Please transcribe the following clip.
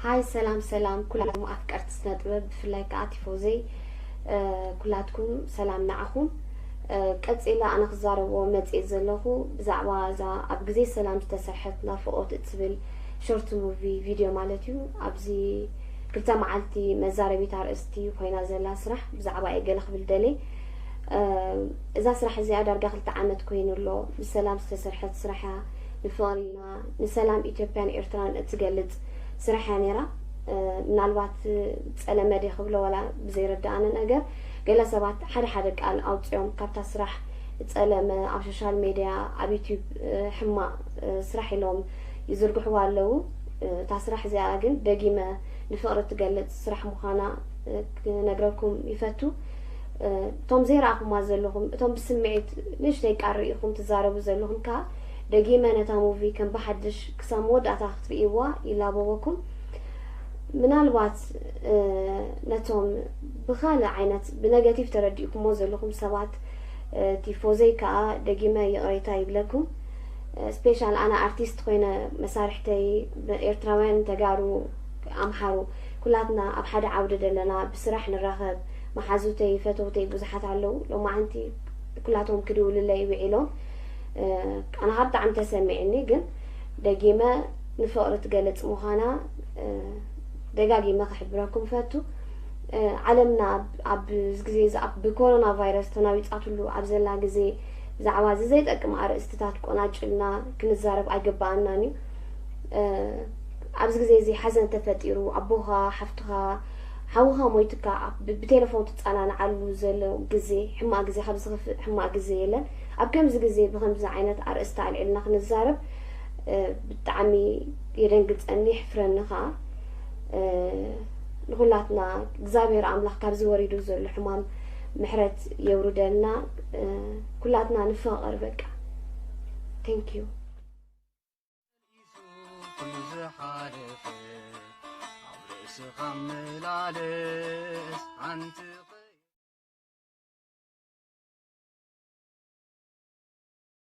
ሃይ ሰላም ሰላም ኩላትኩም ኣፍቀርቲ ስነ ጥበብ፣ ብፍላይ ከዓ ቲፎዘይ ኩላትኩም ሰላም ንዓኹም። ቀፂላ ኣነ ክዛረቦ መፅእ ዘለኹ ብዛዕባ እዛ ኣብ ግዜ ሰላም ዝተሰርሐት ናፍቆት እትብል ሾርት ሙቪ ቪድዮ ማለት እዩ። ኣብዚ ክልተ መዓልቲ መዛረቢት ኣርእስቲ ኮይና ዘላ ስራሕ ብዛዕባ እየ ገለ ክብል ደልየ። እዛ ስራሕ እዚኣ ዳርጋ ክልተ ዓመት ኮይኑ ኣሎ። ብሰላም ዝተሰርሐት ስራሕ እያ። ንፍቕሪ ኢና ንሰላም ኢትዮጵያን ኤርትራን እትገልጽ ስራሕ እያ ነይራ። ምናልባት ጸለመ ደ ክብሎ ዋላ ብዘይረዳኣነ ነገር ገለ ሰባት ሓደ ሓደ ቃል ኣውፅኦም ካብታ ስራሕ ጸለመ ኣብ ሶሻል ሜድያ ኣብ ዩቲዩብ ሕማቕ ስራሕ ኢሎም ይዝርግሕዋ ኣለዉ። እታ ስራሕ እዚኣ ግን ደጊመ ንፍቕሪ ትገልጽ ስራሕ ምዃና ክነግረኩም ይፈቱ። እቶም ዘይረኣኹማ ዘለኹም፣ እቶም ብስምዒት ንእሽተይ ቃር ርኢኹም ትዛረቡ ዘለኹም ከኣ ደጊመ ነታ ሙቪ ከም ብሓድሽ ክሳብ መወዳእታ ክትርእይዋ ይላበወኩም። ምናልባት ነቶም ብኻልእ ዓይነት ብነገቲቭ ተረዲእኩሞ ዘለኹም ሰባት ቲፎዘይ ከኣ ደጊመ ይቕሬታ ይብለኩም። ስፔሻል ኣነ ኣርቲስት ኮይነ መሳርሕተይ ኤርትራውያን፣ ተጋሩ፣ ኣምሓሩ ኩላትና ኣብ ሓደ ዓውዲ ዘለና ብስራሕ ንራኸብ። መሓዙተይ ፈተውተይ ብዙሓት ኣለዉ። ሎማዓንቲ ኩላቶም ክድውልለይ ውዒሎም። ኣነ ካብ ብጣዕሚ ተሰሚዕኒ፣ ግን ደጊመ ንፍቕሪ ትገልጽ ምዃና ደጋጊመ ክሕብረኩም ፈቱ። ዓለምና ኣብ ግዜ ብኮሮና ቫይረስ ተናዊጻትሉ ኣብ ዘላ ግዜ ብዛዕባ እዚ ዘይጠቅም ኣርእስትታት ቆናጭልና ክንዛረብ ኣይግባኣናን እዩ። ኣብዚ ግዜ እዚ ሓዘን ተፈጢሩ ኣቦኻ፣ ሓፍትኻ፣ ሓውኻ ሞይቱካ ብቴሌፎን ትጸናንዓሉ ዘሎ ግዜ፣ ሕማቕ ግዜ፣ ካብ ዝኽፍእ ሕማቕ ግዜ የለን። ኣብ ከምዚ ግዜ ብከምዚ ዓይነት ኣርእስቲ ኣልዒልና ክንዛረብ ብጣዕሚ የደንግጸኒ፣ ይሕፍረኒ ከኣ። ንኹላትና እግዚኣብሔር ኣምላኽ ካብዚ ወሪዱ ዘሎ ሕማም ምሕረት የውርደልና። ኩላትና ንፋቐር በቃ። Thank you። ኩሉ ዝሓለፈ ኣብ ርእስኻ መላለስ ሓንቲ